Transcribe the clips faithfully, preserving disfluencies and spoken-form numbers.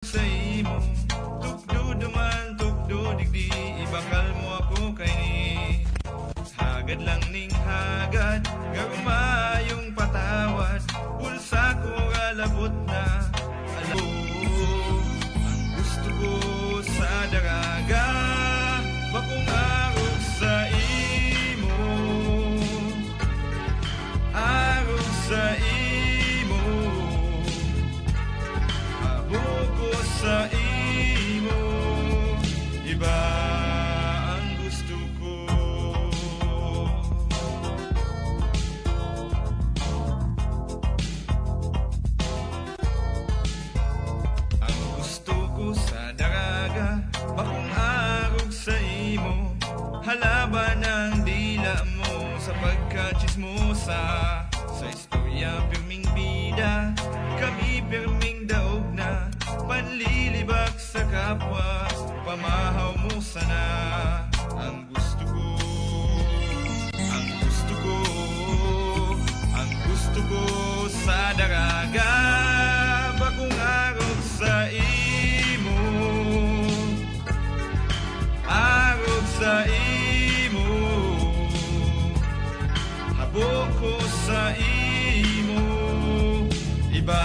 Sa imo, tukdo duman, tukdo digdi, ibakal mo ako kaini. Hagad lang ning hagad, garo mayong patawad, bulsa ko ralabot na. Alam mo, ang gusto ko sa daraga, bakong arog sa imo. Arog sa imo, habo ko sa imo, iba ang gusto ko. Ang gusto ko sa daraga, bakong arog sa imo, halaban ang dila mo sa pagkachismosa. Sa istorya, pirming bida, kami pirming daog na, panlilibak sa kapwa, pamahaw mo sana. Ang gusto ko, ang gusto ko, ang gusto ko sa daraga, bakong arog sa imo, arog sa imo, habo ko sa imo, iba.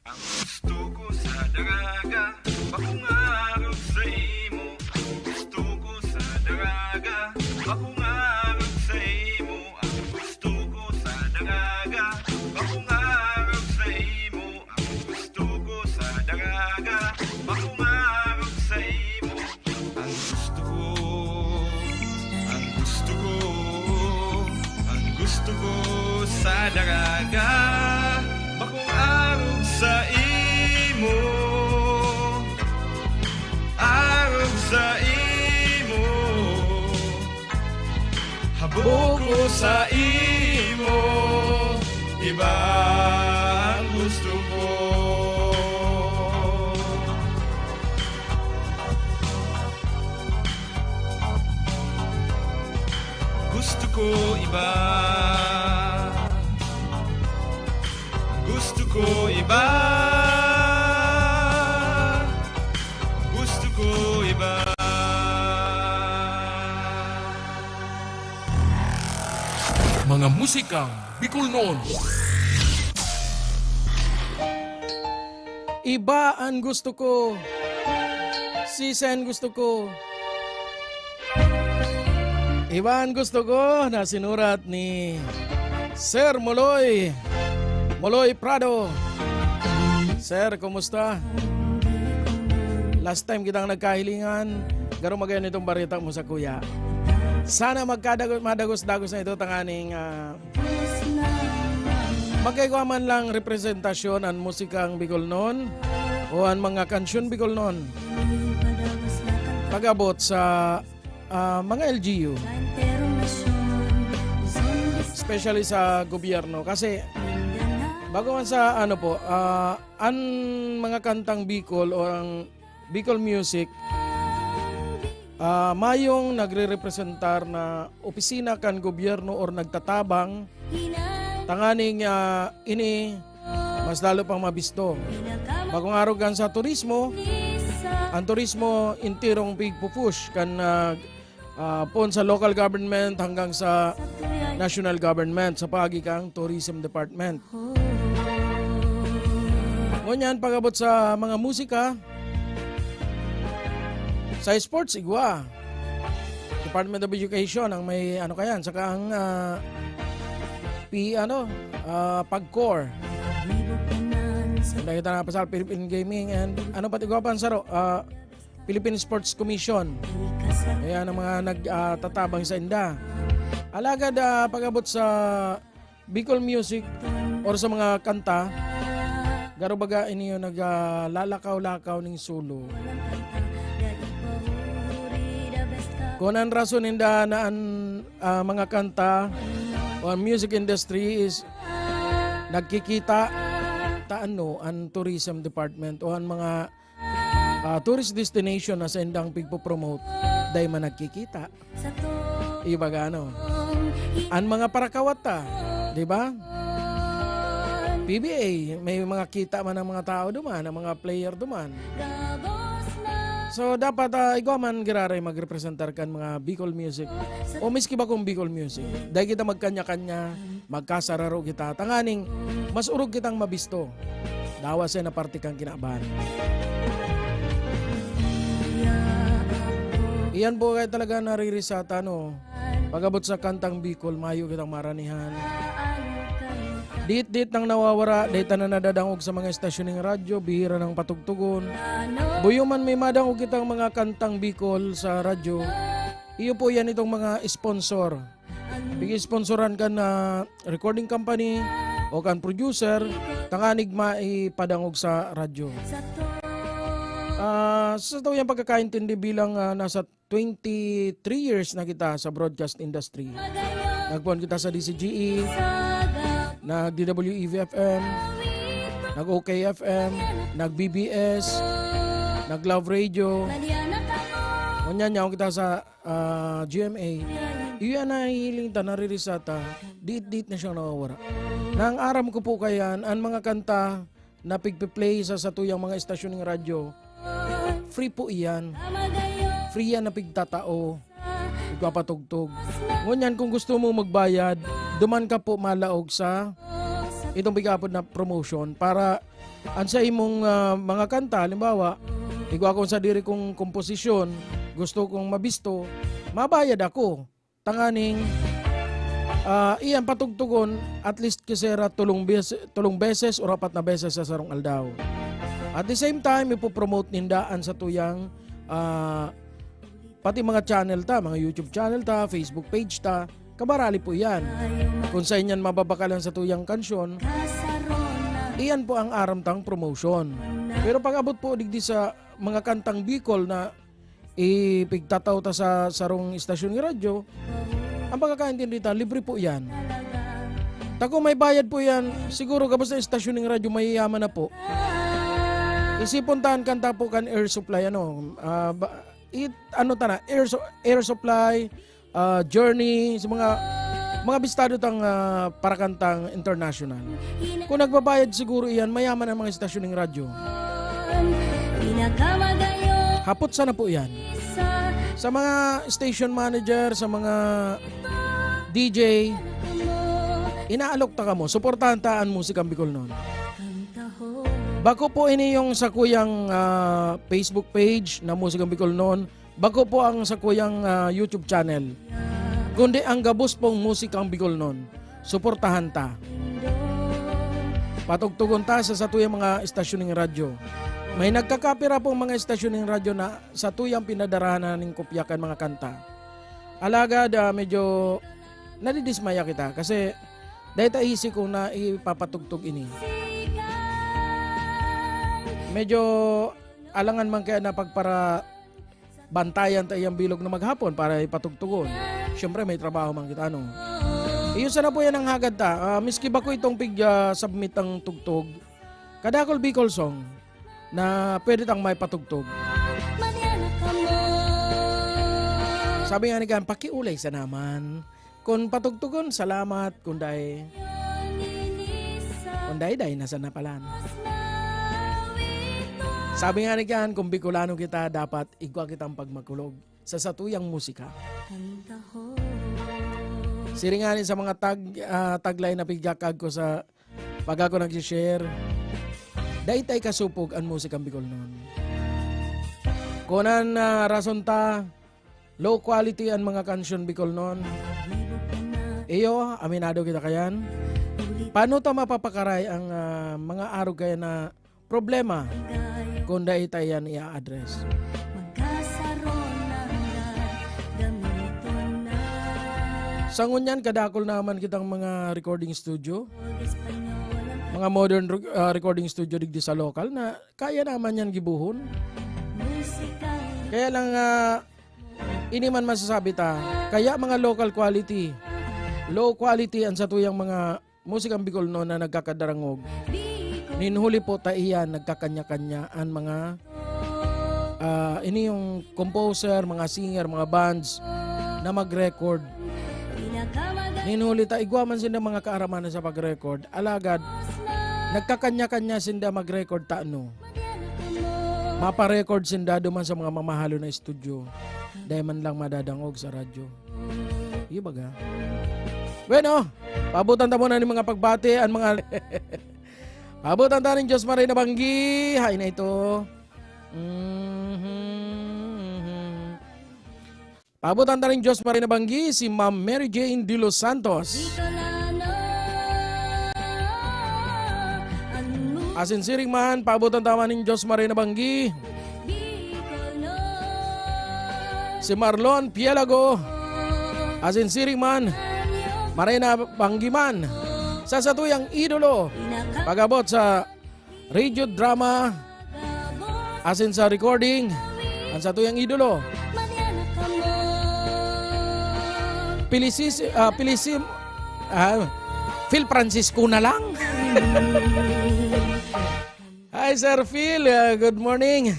Ang gusto ko sa daraga, bakong arog sa imo. Ang gusto ko sa daraga, bakong arog sa imo. Ang gusto ko sa daraga, bakong arog sa imo. Ang gusto ko sa daraga, bakong arog sa imo. Ang gusto ko, ang gusto ko, ang gusto ko sa daraga, bakong arog sa imo, arog sa imo, habo ko sa imo, iba ang gusto ko. Gusto ko iba. Gusto ko iba. Gusto ko iba. Mga musikang Bicolnon. Iba ang gusto ko. Sisen gusto ko. Iba ang gusto ko na sinurat ni Sir Moloy. Moloy Prado. Sir, kumusta? Last time kitang nagkahilingan, garo magayon itong bareta mo sa kuya. Sana magkadagos, madagos-dagos na ito tanganing, ah, magkaigwa man lang representasyon an musikang Bicolnon o an mga kansyon Bicolnon. Pag-abot sa, ah, mga L G U. Especially sa gobyerno. Kasi, bago man sa, ano po, ah, an mga kantang Bicol o ang Bicol Music, ah, mayong nagrerepresentar na opisina kan gobyerno or nagtatabang tanganing, ah, ini mas lalo pang mabisto. Bakong arog kan sa turismo, ang turismo enterong pigpupush kan, ah, ah, pon sa local government hanggang sa national government sa paagi kang tourism department. Ngunyan, pag-abot sa mga musika, sa sports, igwa. Department of Education ang may ano kayan, saka ang, ah, P, ano, ah, pagkor. Ang nakita na pa sa Philippine Gaming and ano pati igwa pa ang saro, ah, Philippine Sports Commission. Ayan ang mga nag, ah, tatabang sa inda. Alagad, ah, pag-abot sa Bicol music or sa mga kanta, garo baga ini yung naglalakaw-lakaw ning sulo. Kung an rason ninda na an, ah, mga kanta o ang music industry is nagkikita, ta ano, an tourism department o an mga, ah, tourist destination na sa indang pigpopromote, dai man nagkikita. Ibaga ano, an mga parakawat ta, di ba? P B A, may mga kita man ang mga tao duman, ang mga player duman. So, dapat, ah, igwa man giraray magrepresentar kan mga Bicol Music. O miski ba kung Bicol Music. Dahil kita magkanya-kanya, magkasararo kita. Tanganing, mas urog kitang mabisto. Dawa siya na parte kang kinaban. Iyan po kaya talaga naririsata, no? Pag-abot sa kantang Bicol, mayo kitang maranihan. Dit-dit nang nawawara, dahil ta na nadadangog sa mga estasyon ng radyo, bihira nang patugtugon. Buyo man may madangog kitang mga kantang Bicol sa radyo, iyo po yan itong mga sponsor. Pag-sponsoran kan na recording company o kan producer, tanganing maipadangog sa radyo. Ah, sa satuyang pagkakaintindi bilang, ah, nasa twenty-three years na kita sa broadcast industry. Nagpuan kita sa D Z G E, nag D W E V F M, nag O K F M, nag B B S, nag Love Radio. Ngunyan, yaon kita sa, ah, G M A. Iyan na hihiling ta, naririsata. Dit-dit na siyang nawawara. Na ang aram ko po kayan, ang mga kanta na pigpi-play sa satuyang mga estasyon ng radyo, free po iyan. Free yan na pigtatao. Igpapatugtog. Ngunyan, kung gusto mo magbayad, duman ka po malaog sa itong pig-apod na promotion para an sa imong, ah, mga kanta, halimbawa, igwa akong sadiri kong komposisyon, gusto kong mabisto, mabayad ako. Tanganing, ah, iyan patugtugon, at least kisera tulong bes-, tulong beses o apat na beses sa sarong aldaw. At the same time, ipopromote ninda an satuyang, ah, pati mga channel ta, mga YouTube channel ta, Facebook page ta, kabarali po iyan. Kung sa inyan mababakal ang satuyang kansyon, iyan po ang aram tang promotion. Pero pag abot po digdi sa mga kantang Bicol na ipigtataw ta sa sarong istasyon ng radyo, ang pagkakaintindi ta, libre po yan. Ta kung may bayad po yan, siguro gabos na istasyon ng radyo, mayayaman na po. Isipon ta an kanta po kan Air Supply, ano, ah, ba, it, ano ta na, Air, Su-, Air Supply, ah, Journey, sa mga, mga bistado tang, ah, parakantang international. Kung nagbabayad siguro iyan, mayaman ang mga istasyon ng radyo. Hapot sana po iyan. Sa mga station manager, sa mga D J, inaalok ta kamo, suportahan ta an musikang Bicolnon. Bako po ini yung sakuyang, ah, Facebook page na Musikang Bicolnon. Bako po ang sakuyang, ah, YouTube channel. Kundi ang gabos pong musikang Bicolnon. Suportahan ta. Patugtugon ta sa satuyang mga estasyon ng radyo. May nagkakapira pong mga estasyon ng radyo na satuyang pinadarahan na ning kopya kan mga kanta. Alagad, ah, medyo nadidismaya kita kasi dahil ta isi ko na ipapatugtog ini. Medyo alangan man kaya na pagparabantayan ta iyang bilog na maghapon para ipatugtugon. Siyempre, may trabaho man kita, no? Iyo sana po yan ang hagad ta. Ah, miski bako itong pig, ah, submit ang tugtog, kadakol Bicol song na pwede tang may patugtog. Sabi nga ni Gan, pakiulay sa naman. Kung patugtugon, salamat. Kung dai, kung dai, dai na sana palan. Sabi nga ni Gan, kung Bicolano kita, dapat igwa kitang pagmakulog sa satuyang musika. Siring nga ni sa mga tag-, ah, taglay na pigakag ko sa pag ako nag-share, dai tay kasupog an musikang Bicolnon. Kunan na rason ta, low quality an mga kansyon Bicolnon. Iyo, aminado kita kayan. Paano ta mapapakaray ang, ah, mga arog kaya na problema kung dai ta iyan i-a-address? Sa ngunyan, kadakol naman kitang mga recording studio, mga modern rec-, ah, recording studio digdi sa lokal na kaya naman yan gibohon. Kaya lang, ah, ini man masasabi ta, kaya mga local quality, low quality ang satuyang mga musikang Bicolnon na nagkakadarangog. Nin huli po ta iyan, nagkakanya-kanya an mga, ah, ini yung composer, mga singer, mga bands na mag-record. Nin huli ta, igwa man sila mga kaaramanan sa pag-record. Alagad, Nagkakanya-kanya sinda mag-record, ta ano? Mapa-record sinda duman sa mga mamahalon na estudyo. Dai man lang madadangog sa radyo. Iyo baga. Bueno, paabutan ta muna nin mga pagbati, an mga paabutan ta nin Diyos Maray na Banggi. Hain na ito. Mhm. Paabutan ta nin Diyos Maray na Banggi, si Ma'am Mary Jane de los Santos. Asin siring man, paabutan ta man nin Diyos Maray na Banggi, si Marlon Pielago. Asin siring man, maray na banggi man sa satuyang idolo, pag-abot sa radio drama, asin sa recording, an satuyang idolo. Pilisis-, ah, pilisim-, ah, Phil Francisco na lang. Hi, Sir Phil. Ah, good morning.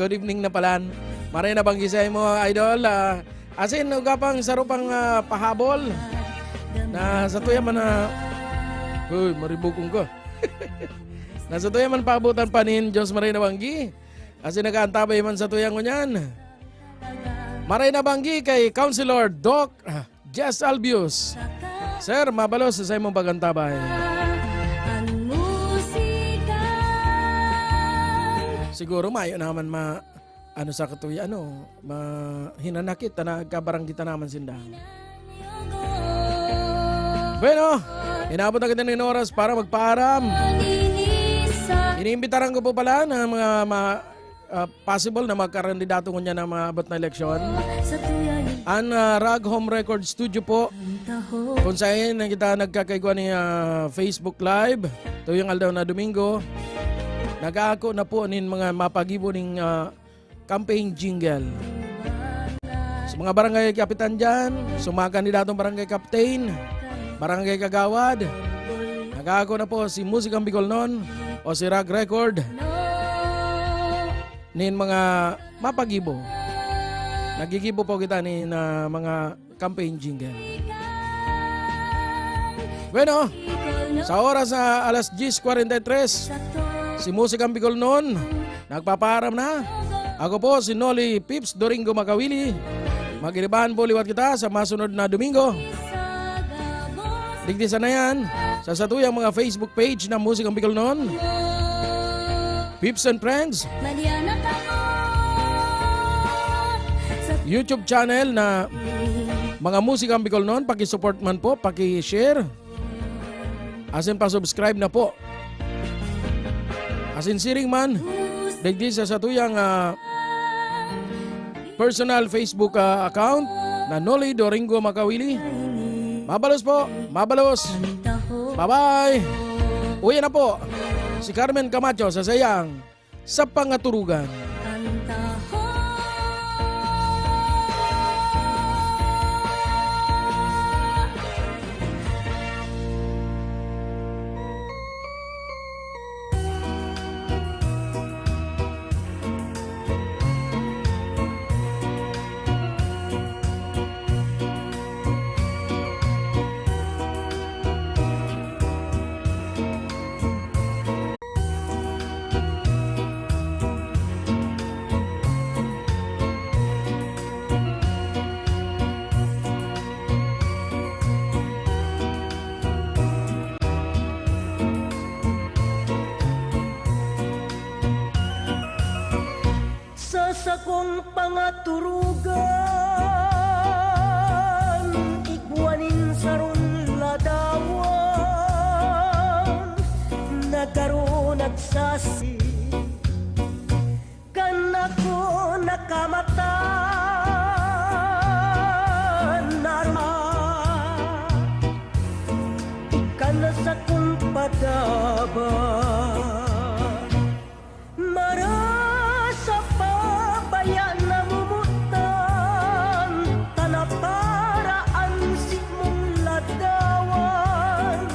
Good evening na palan. Maray na banggi saimo, idol. Ah, asin, uga pang saro pang, ah, pahabol na satuya man na, uy, maribukong ka. Na satuya man paabutan pa nin Diyos Maray na Banggi. Asin nag-aantabay man satuya ngunyan. Maray na banggi kay Councilor Doc, ah, Jess Albius. Sir, mabalos sa saimong pag-antabay. Siguro mayo naman ma-, ano sa katuya, ano, ma-, hinanakit ta nagkabaranggi ta naman sinda. Bueno, inabot na kita nin oras para magpaaram. Iniimbitaran ko po pala ng mga ma-, ah, possible na magkakandidato ngunyan na maabot na eleksyon. An, ah, Rag Home Record Studio po, kung saan na kita nagkakaigwa ni, ah, Facebook Live, tuyong aldaw na Domingo. Nag-aako na po nin mga mapagibo ning, ah, campaign jingle. Sa mga barangay kapitan dyan, sa mga kandidatong barangay captain, barangay kagawad, nag-aako na po si Musikang Bicolnon o si Rag Record nin mga mapagibo. Nagigibo po kita nin, ah, mga campaign jingle. Bueno, sa oras na alas diyes kwarenta y tres, si Musikang Bicolnon nagpapaaram na. Ako po si Noli Pips Doringo Makawili. Mag-iribahan po liwat kita sa masunod na Domingo. Digdi sana yan, sa satuyang mga Facebook page na Musikang Bicolnon, Pips and Friends, YouTube channel na Mga Musikang Bicolnon, paki-support man po, paki-share. Asin pa-subscribe na po. Asin siring man, digdi sa satuyang, ah, personal Facebook, ah, account na Noli Doringo Makawili. Mabalos po, mabalos. Bye-bye. Uwi na po si Carmen Camacho sa sayang sa pangaturugan. Sa sakong pangaturugan, igwa nin sarong ladawan, nagkaro nagsasi, kan ako nakamata, narma, kan sakong padaba. Marasa pa baya namumutan, ta naparaan simong ladawan,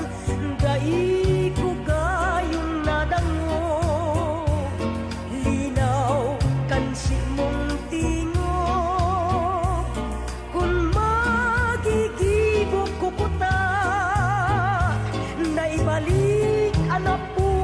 dai ko gayon nadangog linaw kan simong tingog. Kun magigibo ko kuta, naibalik an apo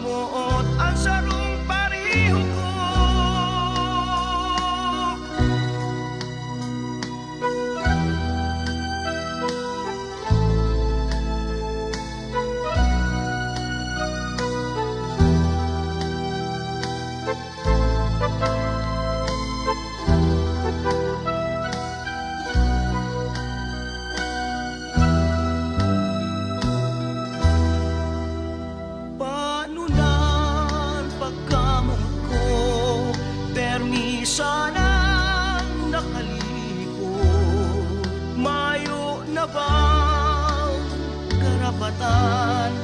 Moot an sarong pareho ko. Panunan pagkamot ko, permi sanang nakalikot. Mayo na bang karapatan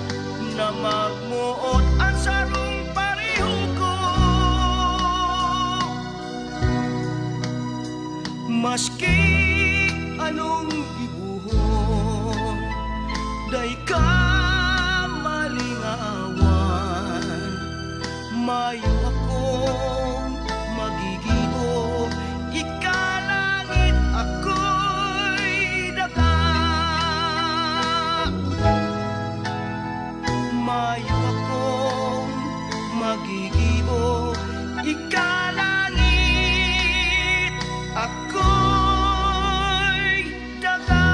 na magmoot an sarong pareho ko? Maski anong gibohon, dai ka malingawan. Mayo akong magigibo, ika langit, ako'y daga. Mayo akong magigibo, ika langit, ako'y daga.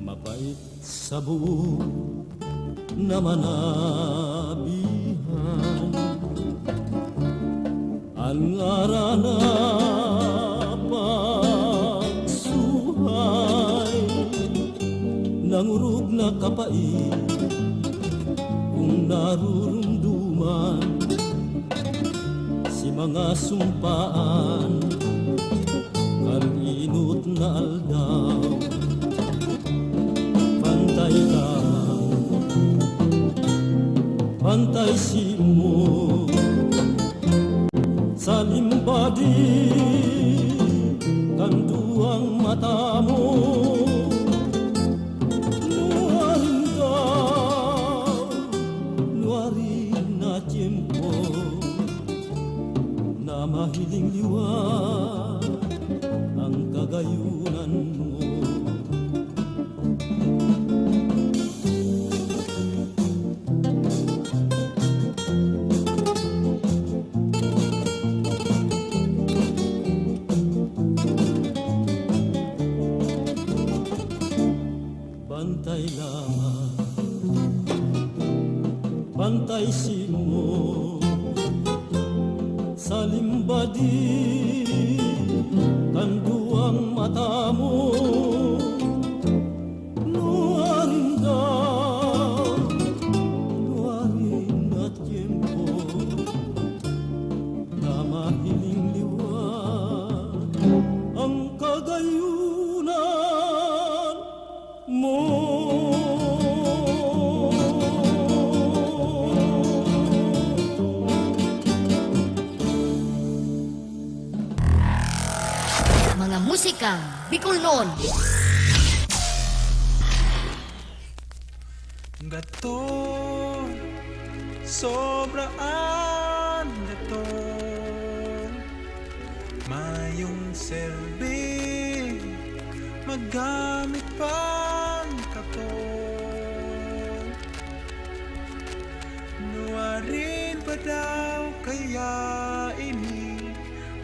Mapait sa buo na manabihan, an ngaran na pagsuhay, nangurog na kapait kung narurumduman si mga sumpaan kan inot na aldaw. Pantay lang, pantay simo sa limbadi kan duwang mata mo. Nuarin daw, nuarin na tiyempo na mahiling liwat ang kagayunan mo. Bantay lamang, bantay simo sa limbadi kan duwang mata mo. Nuarin daw, nuarin na tiyempo na mahiling liwat ang kagayunan mo. Mga musikang Bicolnon. Gato, sobra an gato. Mayong serbi, magamit pang kato. Nuarin pa daw kaya ini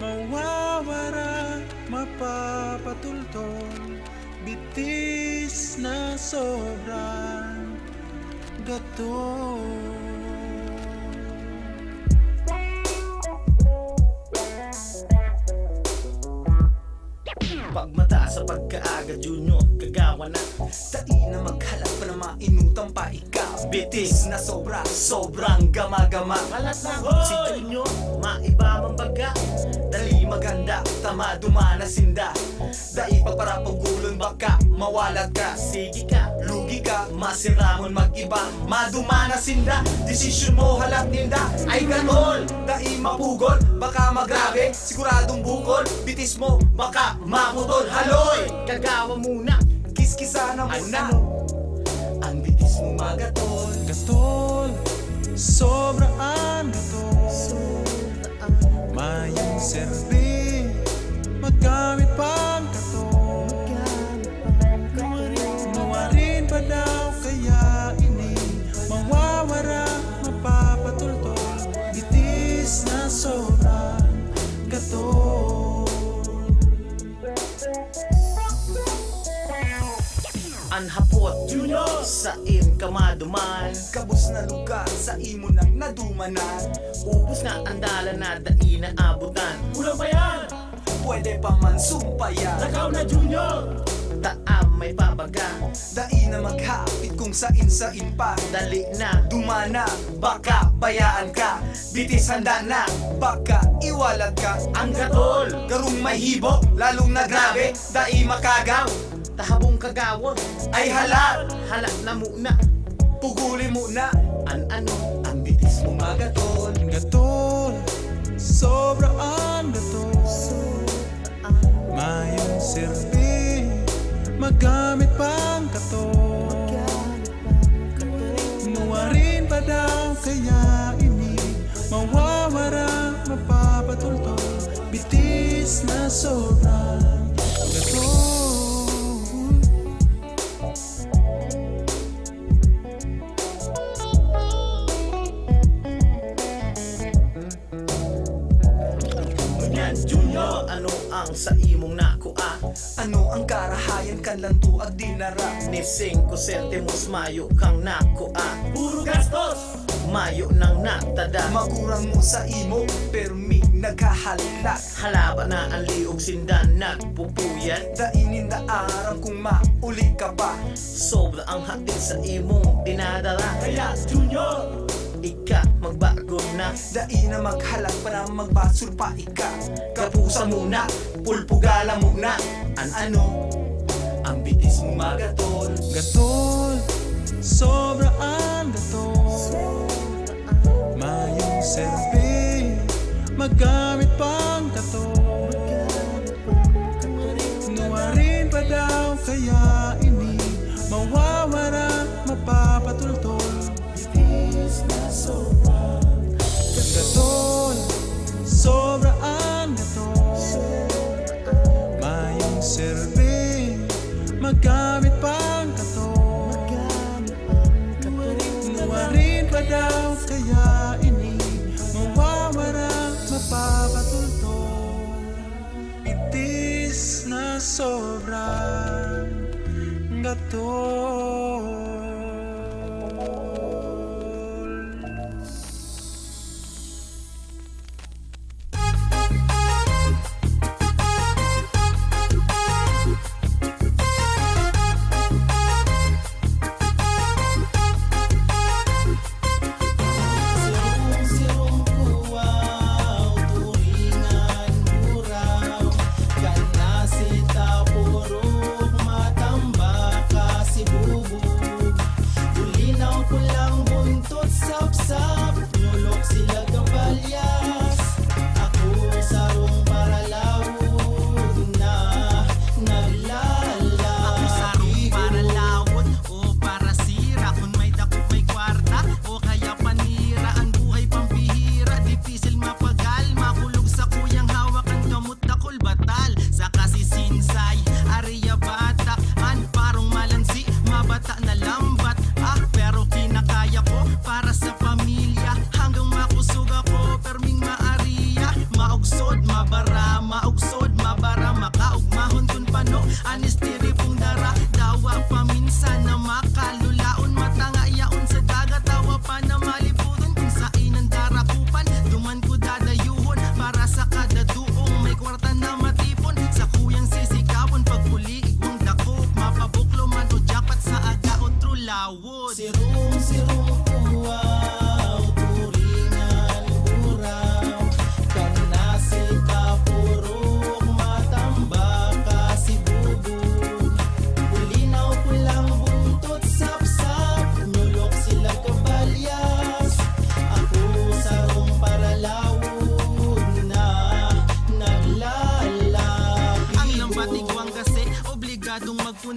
mawawara, mapapatultol, bitis na sobrang gato. Pagmata sa pagkaaga, Junior, kagawa na. Dai na maghalat pa na mainutan pa ika. Bitis na sobra, sobrang gama-gama. Halat lang, si Junior, maiba man baga. Dali maganda, tama duman na sinda. Dai pagparapugulon, baka mawalat ka. Sige ka, lugi Di ka masiramon mag-iba, madumana sinda. Desisyon mo halat ninda ay ganol. Dai mapugol, baka magrabe. Siguradong bukol, bitis mo baka maputol. Haloy! Kagawa muna, kiskisa na muna. Ano? Ang bitis mo magatol. Gatol, sobra ang gatol. Mayong serbi, magamit pang gatol. Nuwarin pa daw kaya ini mawawara, mapapatultol, bitis na sobrang gatol. An hapot, Junior, sain ka maduman? Gabos na lugar sa imo nang nadumanan. Ubos na an dalan na dai naabutan. Kulang pa yan! Pwede pa man sumpayan. Lakaw na, Junior! Taam may pabaga. Dai na maghapit kung sain-sain pa. Dali na. Dumana, baka bayaan ka. Bitis handa na, baka iwalat ka. Ang gatol, garong may hibo, lalong nagrabe. Dai makagaw. Tahabong kagawon. Ay halat. Halat na muna. Puguli muna. An ano? Ang bitis mo magatol. Gatol, sobra ang gatol. Mayong serbi, magamit pang gatol. Nuwarin pa daw kaya ini mawawara, mapapatultol, bitis na sobrang gatol. Ngunyan, Junior, ano ang sa imong nakua? Ano ang karahayan kan lantuag dinara? Ni singko sentimos mayo kang nakua. Puro gastos! Mayo nang natada. Magurang mo sa imo, permi naghahalat. Halaba na an liog sinda nagpupuyat. Dai ninda aram kung mauli ka pa. Sobra ang hapit sa imong dinadara. Kaya, Junior, ika magbago na. Dai na maghalat pa na magbasol pa ika. Kapusa muna, pulpugala muna. An ano? Ang bitis mo magatol. Gatol, sobra ang gatol. Mayong serbi, magamit pang gatol. Nuwarin pa daw kaya ini mawawara, mapapatultol. Bitis na sobra. Gatol, sobra ang gatol. Mayong serbi, magamit pang gatol. Nuwarin pa daw kaya ini mawawara, mapapatultol. Bitis na sobrang gatol. Sirong-sirong kuwaw, turingan, buraw, kan nasita purok, matambaka, sibubog, bulinaw, pulang buntot, sapsap, nyulok, sila kabalyas. Ako sarong paralawod na naglalakihon. Ako sarong paralawod o parasira, kun may dakop may kwarta o kaya panira, an buhay pambihira, dipisil mapagal, makulog sa kuyang hawak an kamot dakul batal, sa kasisinsay, ariya batak, an parong malansi, mabata na lambat, ah, pero kinakaya ko para sa pamilya, hanggang makusog ako, perming maariya, maugsod, mabara, maugsod, mabara, makaugmahon kun pano, an istiri pong dara, dawa paminsan na makalulaon, matanga yaon sa dagat, dawa pa na malibutan, kun sain ang darakupan, duman ko dadayuhon, para sa kada duong may kwarta na matipon, sa kuyang sisikapon, pagpuli, igwang dakop, mapabuklo man o jackpot sa aga o trulawon. Sirong-sirong kuwaw, turingan, buraw, kan nasita purok, matambaka, sibubog, bulinaw, pulang buntot, sa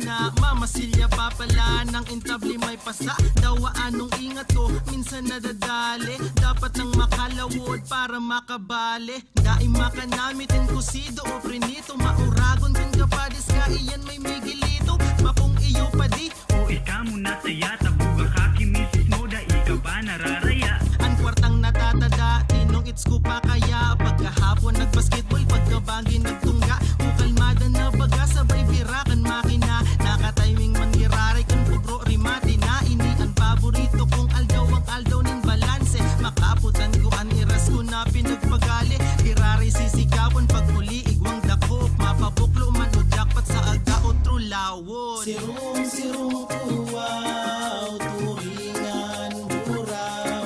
Na mamasilya pa pala ng intabli may pasa. Dawa anong ingat ko, minsan nadadali. Dapat nang makalawod para makabali. Dai makanamit in kusido o prinito. Mauragon kun kapadis ka, iyan may migilito. Bakong iyo pa di. O ika mo na saya, tabuga ka ki misis mo, dai ka pa nararaya. Ang kwartang natatada, tinong its ko pa kaya. Pagkahapon nagbasketball, pagkabangi nagtungga. O kalmada na baga, sabay birakan makina. Nakatiming man giraray kun pugro rimati na. Ini an paborito kong aldaw, ang aldaw ning balanse. Makaputan ko an iras ko na pinagpagali. Giraray sisikawan pag muli, igwang dakop. Mapabuklo man o jackpot sa aga, otro lawon. Sirong-sirong kuwaw, turingan, buraw.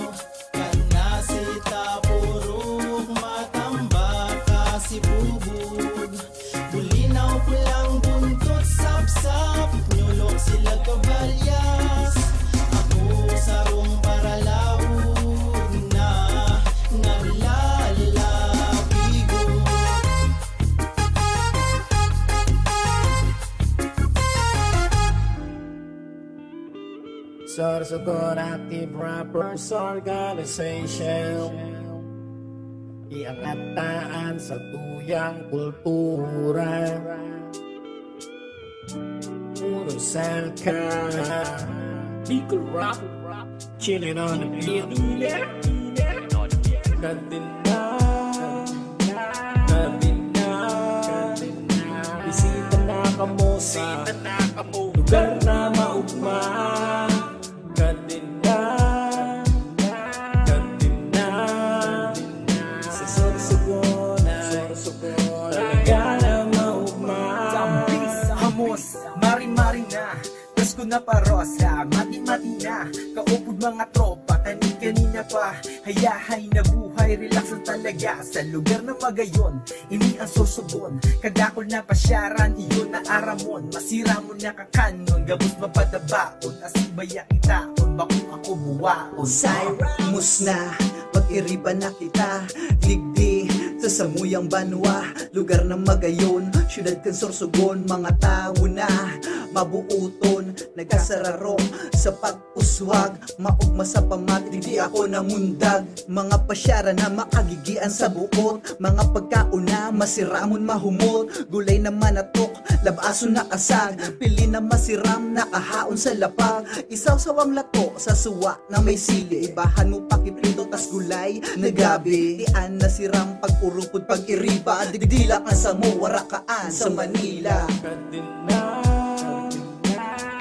Kan nasita purok, matambaka si bubog. Bulinaw, pulang buntot, sapsap, nyolok sila kabalyas. Ako sarong paralaog na naglalapigo. Sorsogon Active Rappers Organization. Iangat ta an satuyang kultura. Puro salka. Bicol Rap. Chilling on the beat. Kadena, kadena. Bisita na kamo sa lugar na maugma. Kadena, kadena. Sa Sorsogon ay talaga na maugma. Hamos, mari-mari na. Presko na paros, ha, mati-mati na. Kaupod mga tropa, kani-kanina pa. Hayahay na buhay, relax lang talaga. Sa lugar na magayon, ini ang Sorsogon. Kadakol na pasyaran, iyo na aramon. Masiramon na kakanon, gabos mapadabaon. Asin baya kitaon, bakong ako buwaon. Cyrus na, pag-iriba na kita. Digdi, sa samuyang banwa. Lugar na magayon, syudad kan Sorsogon. Mga tawo na, mabuoton. Nagkasararo, sa pag-uswag. Maugma sa pamati, digdi ako namundag. Mga pasyaran na maagigian sa buot. Mga pagkaon na masiramon mahumot. Gulay na manatok, labason na kasag. Pili na masiram, nakahaon sa lapag. Isawsaw ang lato sa suwa na may sili. Ibahan mo pa ki prito tas gulay na gabi. Tian na siram pag-urupod pag-iriba. Digdilak na samo, warakaan sa Manila. Kadena,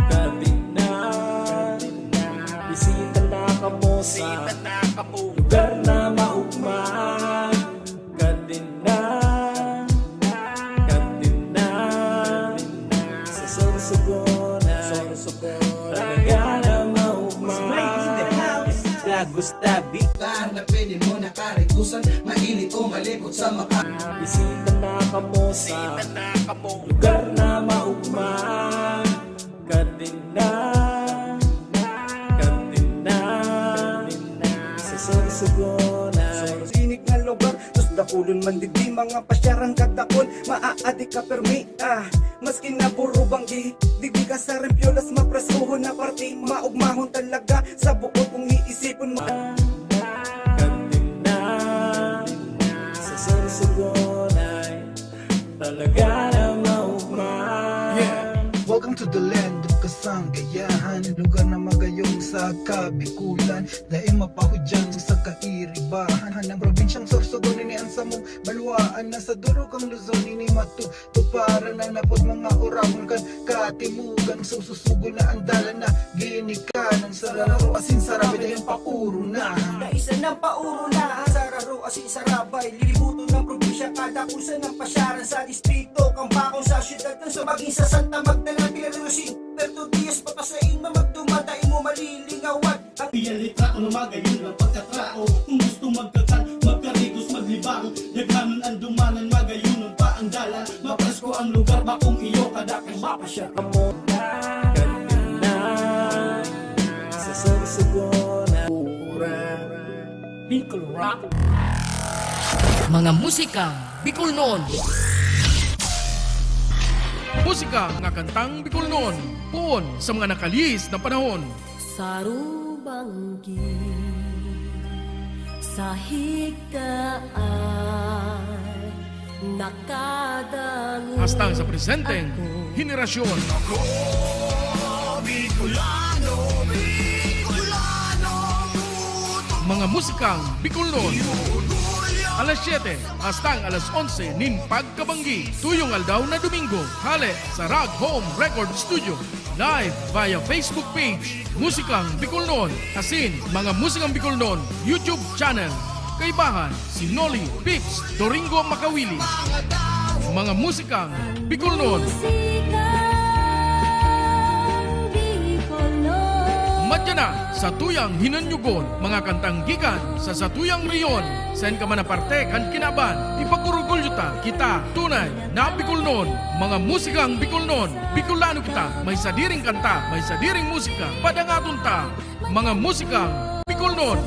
kadena. Bisita na kamo sa lugar na maugma. Kadena, kadena. Sa Sorsogon ay talaga na maugma. Lagos, tabi. Tar na pwede mo na karigusan, mainit o malipot sa maka. Bisita na kamo sa lugar na maugma. Kadena, kadena. Sa Sorsogon ay sining na lugar, tos dakulon man digdi, mga pasyaran kadakol, maaadi ka permi, ah. Maski na puro banggi, digdi ka sa Rempiolas, mapreskohon na parti, maugmahon talaga, sa buot kung iisipon mo. Kadena, sa Sorsogon ay talaga na maugma. Yeah. Welcome to the land of Kasangkayahan, lugar na magayon sa Kabikulan, dai mapahudyan sa kairibahan. Ang probinsyang Sorsogon ini ang samong balwaan na sa durog kan Luzon ini matu-, tuparan na napod mga oragon kan katimugan. Sususugo na ang dalan na ginikanan sa Raro asin Sarabe, dai pauro na. Dai sana pauro na sa Raro asin Sarabay, lilibuton ng probinsya, kada kusa ng pasyaran sa distrito, kang bakong sa syudad, kang sa maging sa Santa Magdalena, Pilar, Rosing, Puerto Diaz, papasain, mamagduman, dai mo malilingawan. Ang iyan litrato na magayon ang pagkatrao. Kung gusto magkakan, magkarigos, maglibang, daghanon ang dumanan, magayonon pa ang dalan. Mapresko ang lugar, bakong iyo, kada kang mapasya. Kadena, sa Sorsogon ay Bicol Rap. Mga musikang Bicolnon. Musika nga kantang Bicolnon, poon sa mga nakalihis na panahon. Sarubanggi sa higdaan nakadangog Hastang sa presenteng henerasyon. Mga musikang Bicolnon. Alas siyete hastang alas onse nin pagkabanggi, tuyong aldaw na Domingo, hale sa Rag Home Record Studio. Live via Facebook page, Musikang Bicolnon, asin Mga Musikang Bicolnon YouTube channel. Kaibahan si Noli Pips Doringo Makawili. Mga Musikang Bicolnon. Madya na sa tuyang hinanyugon, mga kantang gikan sa satuyang rehiyon. Saen ka man na parte kan kinaban, ipag-orgulyo ta, kita tunay na Bicolnon. Mga musikang Bicolnon, Bicolano kita, may sadiring kanta, may sadiring musika, padangaton ta. Mga musikang Bicolnon.